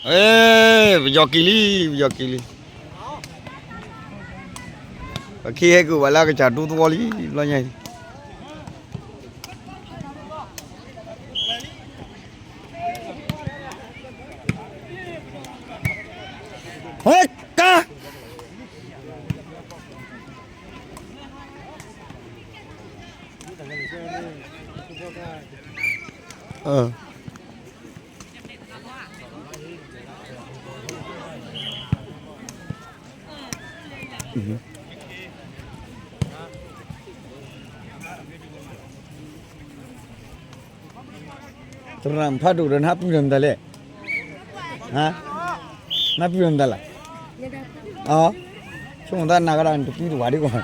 ပယီၤက့ၤလံ, ပယီၤက့ၤလံ. ပခံဟဲက့ၤဘၣ်လၢအကစၢ်ဒူသဝီလံ, ဘျီညါအံၤ ဟဲကါ သရၣ်ဖးဒိၣ်ဒီးနဟးပူၤဒီးမတၤလဲၣ်, ဟါ, နဟးပူၤဒီးမတၤလဲၣ်, အ, ဆိကမိၣ်သးနာ်ကဒီးနတပူၤတဝၤဒ်ကွၢ်,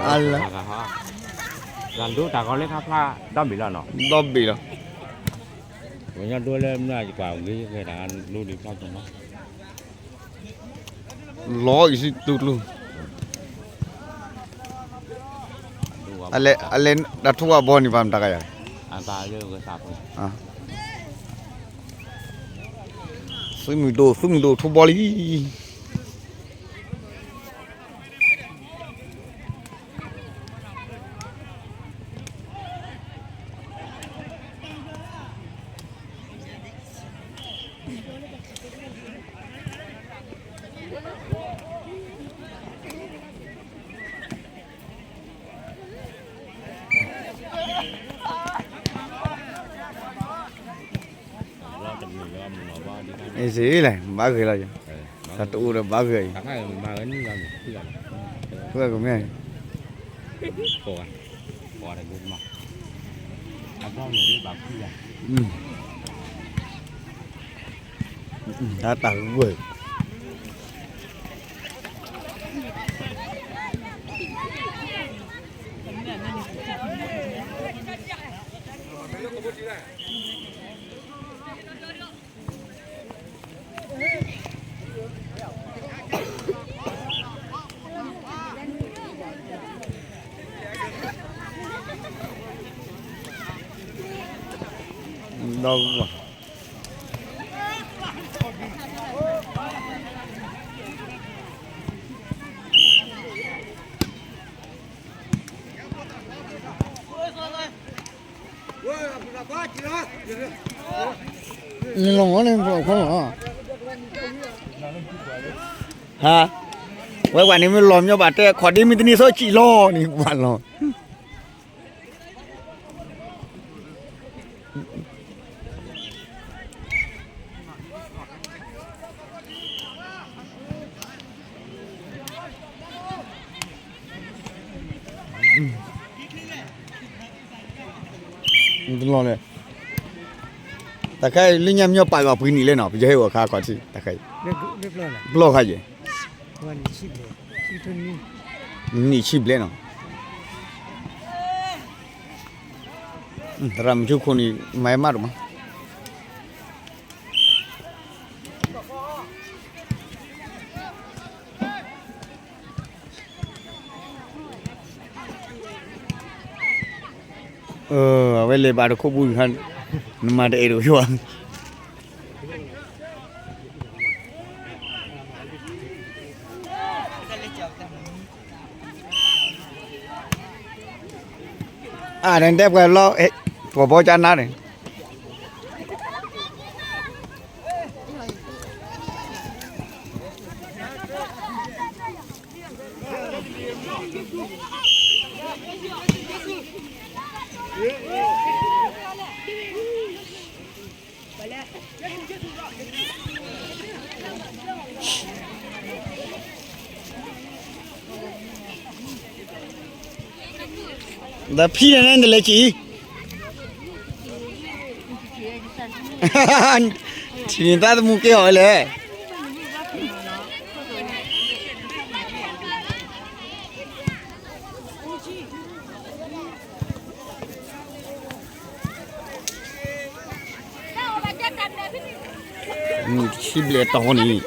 အလၢ, တၢ်ဒိတၢ်ဂီၤလၢခါဖျါဒီဘ့ၣ်လီၤနီၤ, ဒီဘ့ၣ်လီၤ, ပှၤညီဒိလၢမနုၤကွၢ်ဂ့ၤကဲတၢ်ဒိလံဖျါကမီၤ လီၤအံၤဆံတူၢ်ကျိ, အလဲၤတၢ်ထူဝါဘီန့ၣ် ပှၤမတၤကယၤ, သုးမုၢ်ဒိၣ် သုးမုၢ်ဒိၣ်ထူဘီလံ. အ့ၣ်စ့ၢ်လဲၣ် ဘၣ်ဂ့ၤလီၤ, တၢ်တအိၣ်ဒီးဘၣ်ဂ့ၤအံၤ, ဖုကမ့ၢ် တၢ်တၢ်ဂ့ၢ် ဒီး နလီၤမီၤန့ၣ် ဟါ, ဝဲဝဲန့ၣ်မ့ၢ်လီၤမီၤဘၣ်တဲ ခီၣ်ဒ့မ့ၢ်တန့ၢ်ဆိစံၣ်လီၤန့ၣ် ဘၣ်လီၤ တလီၤလဲၣ်, တၢ်ခါလၢညါမညီပာ်ဂီၤပှ့ၤနံၣ်လဲၣ်နီၤ ပယဟဲအိၣ်အခါခီၣ်ထံး တၢ်ခါအံၤ, ပျီခါယဲၢ်, နံၣ်ဆံဘျဲၣ်နီၤ, သရၣ်မုၣ်ဆိခိၣ်န့ၣ် မၤမးဒိၣ်မး အဝဲလဲၤဘၣ်တခိၣ်ပူၤခါ, နမၤတအဲၣ်ဒိးယွၤ, အါ နတဲပှၤလီၤ, ပှၤဘီကနါန့ၣ် ဒီးဖံန့ၣ်န့ၣ် နလဲၤကံၣ်, ထံၣ်န့ၣ်သးသမူကဲအီၤလဲၣ်. နံၣ်ဆံဘျဲၣ်တီၤန့ၣ်,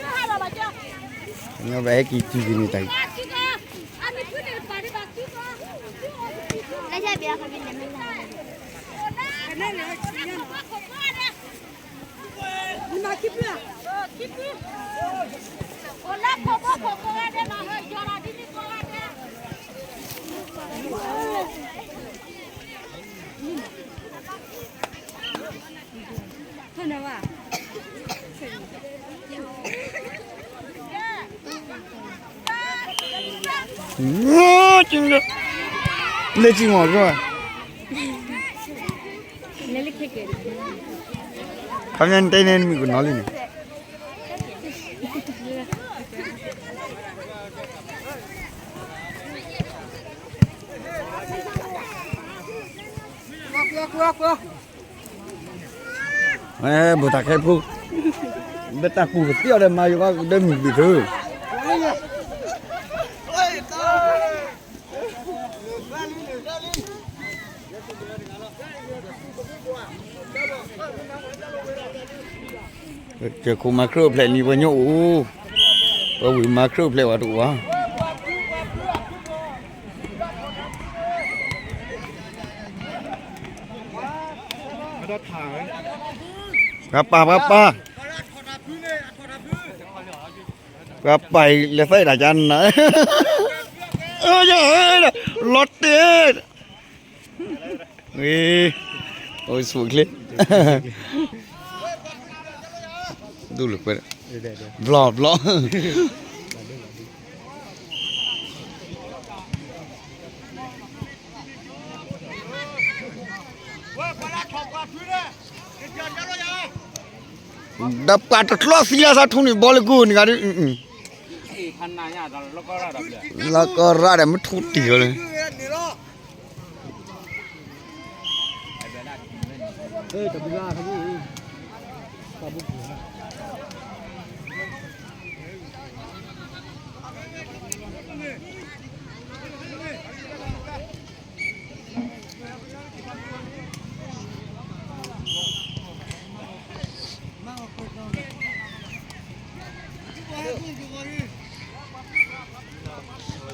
ညီဘၣ်ဟဲက့ၤတုၤက့ၤန့ၣ်တၢ်အံၤ, နမၤခံဖုဧါ. လၢကံမီၤကၢၢ်, ခီပညီနတဲန့ၣ်မုၣ်ကနီၤလံန့ၣ်, ဘိၣ်တၢ်ခဲဖိ, ဘၣ်တၢ်ကူၣ်ကသ့အီၤဒီးမၤယိၤဘၣ်ဒီးမုၢ်ဘံၣ်သု, ကဲခိၣ်မၤခရံာ်အိၣ်ဖျဲၣ်လံ ပှၤကညီအိၣ်, ပှၤဝံၤမၤခရံာ်အိၣ်ဖျဲၣ်ဝဲတအိၣ်ဧါ. ပှၤပာ် ပှၤပာ်, ပှၤပာ်အံၤလဲၤသးအံၤတၢ်ကနၤ, လီၤတဲာ်, အိၣ်ဆူၣ်ချ့, ဒူၣ်လၢကွဲ, ဘျီဘျီ ဒီးပှၤတကျီသံလၢသးထူန့ၣ်ဘီလၢကူန့ၣ်ဂၤဒုး, လီၤကီရၣ်ဒီးမ့ၢ်ထူတံၢ်လီၤလၢ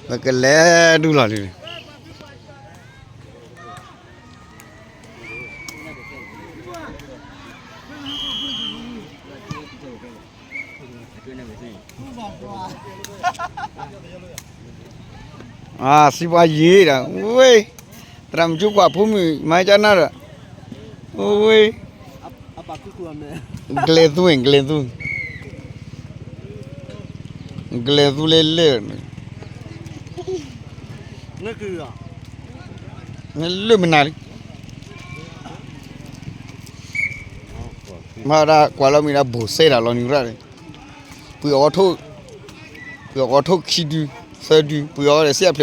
ပကလဲၤဒူၣ်လီၤလံန့ၣ် အါ စံးပှၤယံၤဒီး ဝ့ၢ်, သရၣ်မုၣ်ကၠူကွၢ်ဖိမုၣ် မၤကၠါနၤဒီး, ဝ့ၢ်, ကျဲၤသူ, ကျဲၤသူ, ကျဲၤသူလဲၣ်လဲၣ်, လၢမနုၤလံ, မၤဒၣ်ကွၢ်လီၤမံၤဒၣ် ဘိၣ်စဲဒၣ်လီၤနံၤရၣ်န့ၣ်, ပှ့ၤအီၤထိၣ်, ပှ့ၤအီၤထိၣ်ခံဒု, သၢဒု, ပှ့ၤအီၤဒီးစံးအဖျၢၣ်တဆံ, ယသးဆါ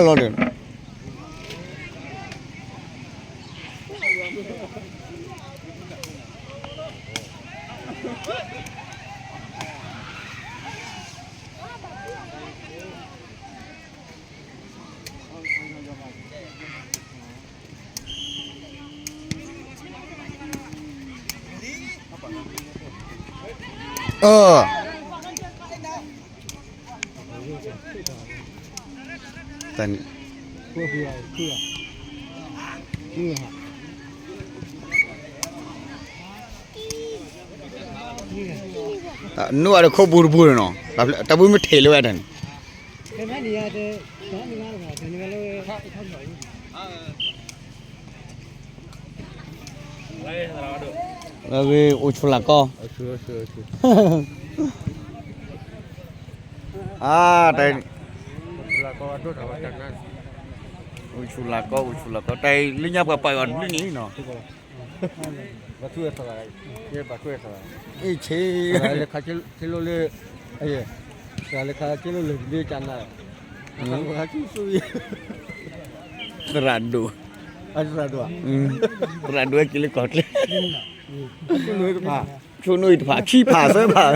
လီၤဒီး အၢ တၢ်န့ၣ် နုာ်အီၤဒီးခိၣ်ပူၤတပူၤန့ၣ်နီၤ, တၢ်ပူၤမ့ၢ်ထဲးလၢဝဲတၢ်န့ၣ် အိၣ်ဆူၣ်လၢ်ကီ, အါ, အိၣ်ဆူၣ်လၢ်ကီ, အိၣ်ဆူၣ်လၢ်ကီ, တၢ်လၢညါပှၤပာ်အီၤတဘျုးန့ၣ်နီၤ, အ့ၣ်ဆ့, သရၣ်ဒိၣ်, သရၣ်ဒိၣ်က့ၤလၢကီၢ်ချၢ, ဆိၣ်နအိၣ်တဖၣ် ခံဖၣ်သၢဖၣ်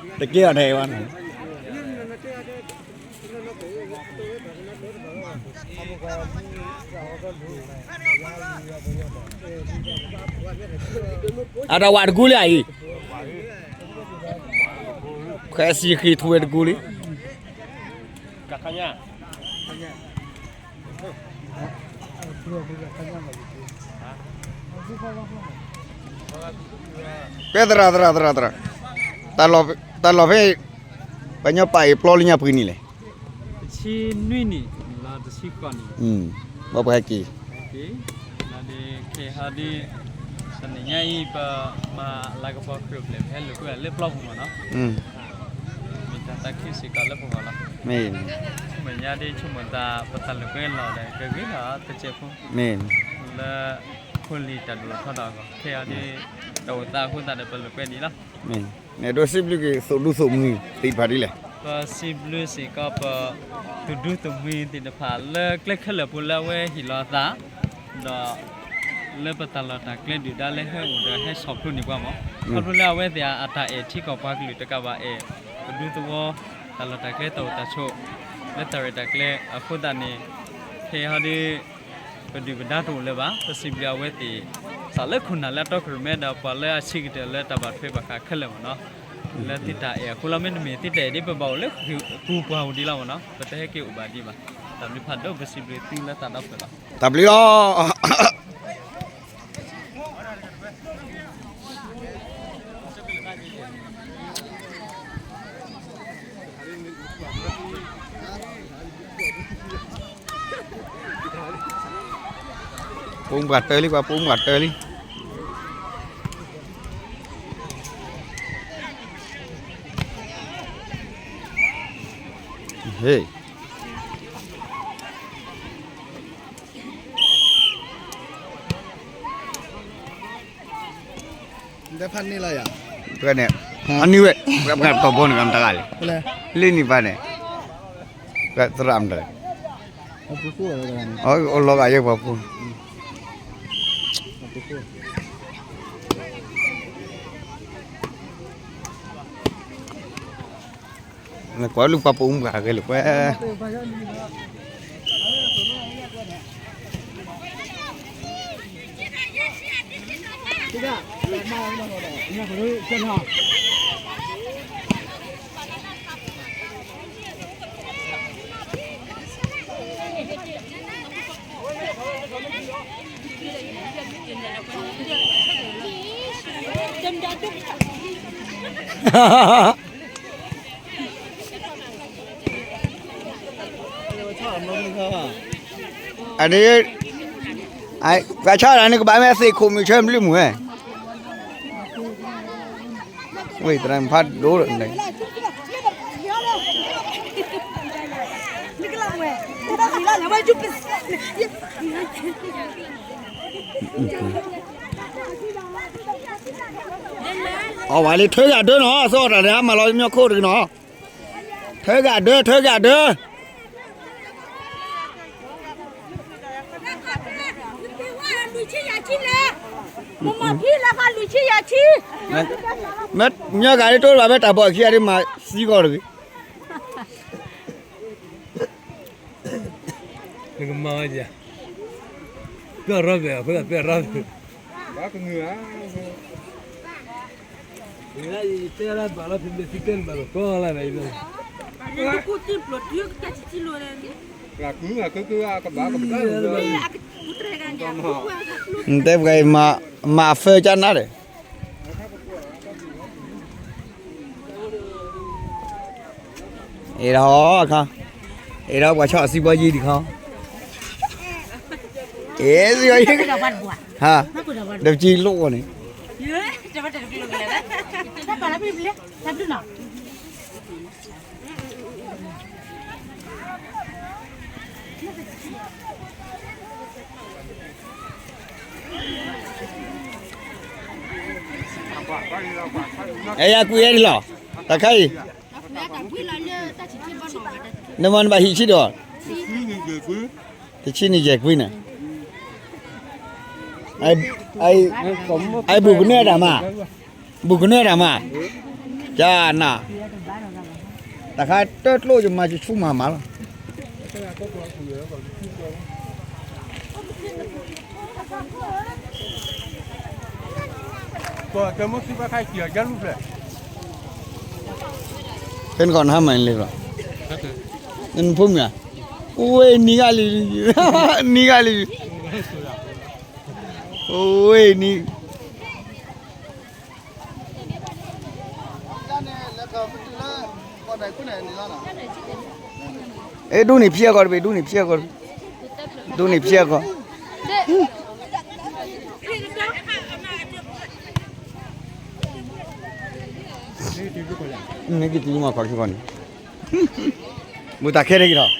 တက့ၢ်အီၤတဟဲဘၣ်န့ၣ်, အတၢ်ဝးတကူလံအံၤ, ဖဲစံဃံထူဝဲတကူလံ, ပဲသရၣ်သရၣ်သရၣ်သရၣ်, တၢ်လီၢ်ဖဲ ပှၤညီပာ်အံၤပျီလၢညါပှဲၤနံၣ်လဲၣ်, တဆံနွံနံၣ်လီၤ တဆံဃိးနံၣ်, ဘၣ်ပှၤဟဲက့ၤ, လီၤဒ်ခဲဟီဒ် တနံၤညါအံၤ ပမၤလၤကပီၤခရံာ်အိၣ်ဖျဲၣ် ပဟဲလိာ်ကွဲလၢပျီပူၤမ့ၢ်နီၤ, မ့ၢ်တၢ်သးခုစ့ၢ်ကီးလၢပဂီၢ်လီၤ, မ့ၢ် ဆူမဲာ်ညါဒ်ဆိကမိၣ်သး ပတၢ်လိာ်ကွဲလီၤဒီး ကဂ့ၤလီၤတစဲးဖိ, မ့ၢ် လၢဖိလံၤတၢ်ဒိၣ်ထီၣ်ဒီးအဂီၢ် ခဲအံၤဒ် တၢ်အိၣ်သးအဃိသတးဒီး ပလိာ်ကွဲဒံးလီၤ. မ့ၢ် နဒိးစံးဘျုးက့ၤ သုးဒူသုးမုၢ်သ့ၣ်တဖၣ်ဒ်လဲၣ်. ပစံးဘျုးစ့ၢ်ကီးပ သုးဒူသုးမုၢ်သ့ၣ်တဖၣ် လၢကျဲခဲလၢာ်ပူၤလၢအဝဲဟ့ၣ်လီၤအသး ဒီး လၢပတၢ်လီၢ်တၢ်ကျဲဒုၣ်ဒါလၢဟဲအိၣ်ဒီးဟဲဆီၣ်ဖျိန့ၢ်ပှၤမး, ခီဖျိလၢအဝဲသ့ၣ်အတၢ်အဲၣ်ထံကီၢ်ပှၤကလုာ်တကးဘၣ် အဲၣ်ပဒူသဝီ တၢ်လီၢ်တၢ်ကျဲတၢ်အိၣ်တၢ်ဆိး လၢတၢ်ရဲၣ်တၢ်ကျဲၤအဃိသတးန့ၣ် ခဲအံၤဟီဒ် ပဒုၣ်ပဒါတအိၣ်လၢၤဘၣ်, ပစံးဘျုးအဝဲသ့ၣ် စးလၢခိၣ်နၢ်လၢအတီကရၢၢ်မဲဒီး ပှၤလၢအဆံးကတၢၢ်လၢတၢ်ဘၣ်ထွဲဘၣ်ဃးခဲလၢာ်မ့ၢ်နီၤ, လၢသုတၢ်အဲၣ်အဃိလီၤ. မ့တမ့ၢ်သုတၢ်အဲၣ်ဒ် ပဘၣ်အိၣ်လၢပူၤပှၢ်အိၣ်ဒံးလီၤမ့ၢ်နီၤ, ပတဟဲက့ၤအိၣ်ဘၣ်ဒံးဘၣ်. တၢ်ဘျုးဖးဒိၣ် ပစံးဘျုးသုလၢသးဒီဖျၢၣ်လီၤ. တၢ်ဘျုးလီၤ. ပူမုၢ်ပှၢ်တၢၢ်လံ ပှၤပူမုၢ်ပှၢ်တၢၢ်လံ. ဟ့ၣ် ဖဲန့ၣ် အနံၤဝဲ ပှၤတီၢ်ဘီန့ၣ် ကမတဂၤလဲၣ်, လၢနံၤပၢ်န့ၣ် သရၣ်မတဂၤ, အလီၤဂာ်ယဲပှၤဖိ နကွၢ်လူၤပှၤပူမုၢ်ပှၢ်ဂဲၤလိာ်ကွဲ အန့ၣ် ပှၤဆါတၢ်န့ၣ် ကဘၣ်မ့ၢ်သ့ၣ်ခိၣ်မုၢ်ဆၢဘျုးမုၢ်ဝဲ ဝ့ၢ်တရၢ်ဖးဒိၣ်လီၤန့ၣ် အဝဲလံ ထၢဂၤဒၢနီၤ အစီၣ်တၢ်န့ၣ် ဟးမၤလီၤမ့ၢ်ခိၣ်တဂ့ၤနီၤ ထၢဂၤဒၢ ထၢဂၤဒၢ မ့ၢ်ညီဂၤဒ်တိၢ်ဘၣ် မ့ၢ်တၢ်ဘီၣ်ခံဂၤဒ်မၤသံဂီၢ်တဂ့ၤ နကမၤဝဲယၤ ပျီၢ်ရီဘဲၣ် အဃိသတးပျီၢ်ရီဘဲၣ် တဲလၢဘၣ်လီၤ ဖံးဘျ့သံတဲနဘၣ်လီၤ ကီလၢ်ဘၣ်အံၤဘၣ် တဲပှၤအံၤ မၤအဖၢကၢ်နါဒီး အ့ဒီးအခါ အ့ဒီးပှၤဆီၣ်အစံဘီယံၤဒံးခီ အ့ စံဘီယံၤ ဟါ ဒီးပစံလိၣ်အီၤန့ၣ် အဲ ယၤကွံာ်အဲဒ်လီၤ တၢ်ခါအံၤ နမ့ၢ်နဘၣ်ဟံၣ်ဆံးဒီး တဆံနံၣ်ယဲၢ်ကွံာ်န့ၣ် အဘူးကနၢတၢ်မး ဘူးကနၢတၢ်မး ကနၣ် တၢ်ခါတၢ်ကျိၣ်ယမၤယဆူၣ်မၤမးလီၤ တၢ်ခါတၢ်ကျိၣ် ဖဲနကီၢ်နဟါမၢ်လံလီၤ, နဖိမုၣ်ဧါ, အိၣ်ဝဲနံၤဂၤလံ, နံၤဂၤလံ, အိၣ်ဝဲနံၤ အဲ ဒိၣ်န့ၢ်ဖျဲၣ်ကီးတဘ့ၣ်, ဒိၣ်န့ၢ်ဖျဲၣ်ကီးတဘ့ၣ်, ဒိၣ်န့ၢ်ဖျဲၣ်ကီး, နက့ၤတုၤမးခီခံခီန့ၣ်, ဘူးတၢ်ခဲတဂ့ၤထီၣ်.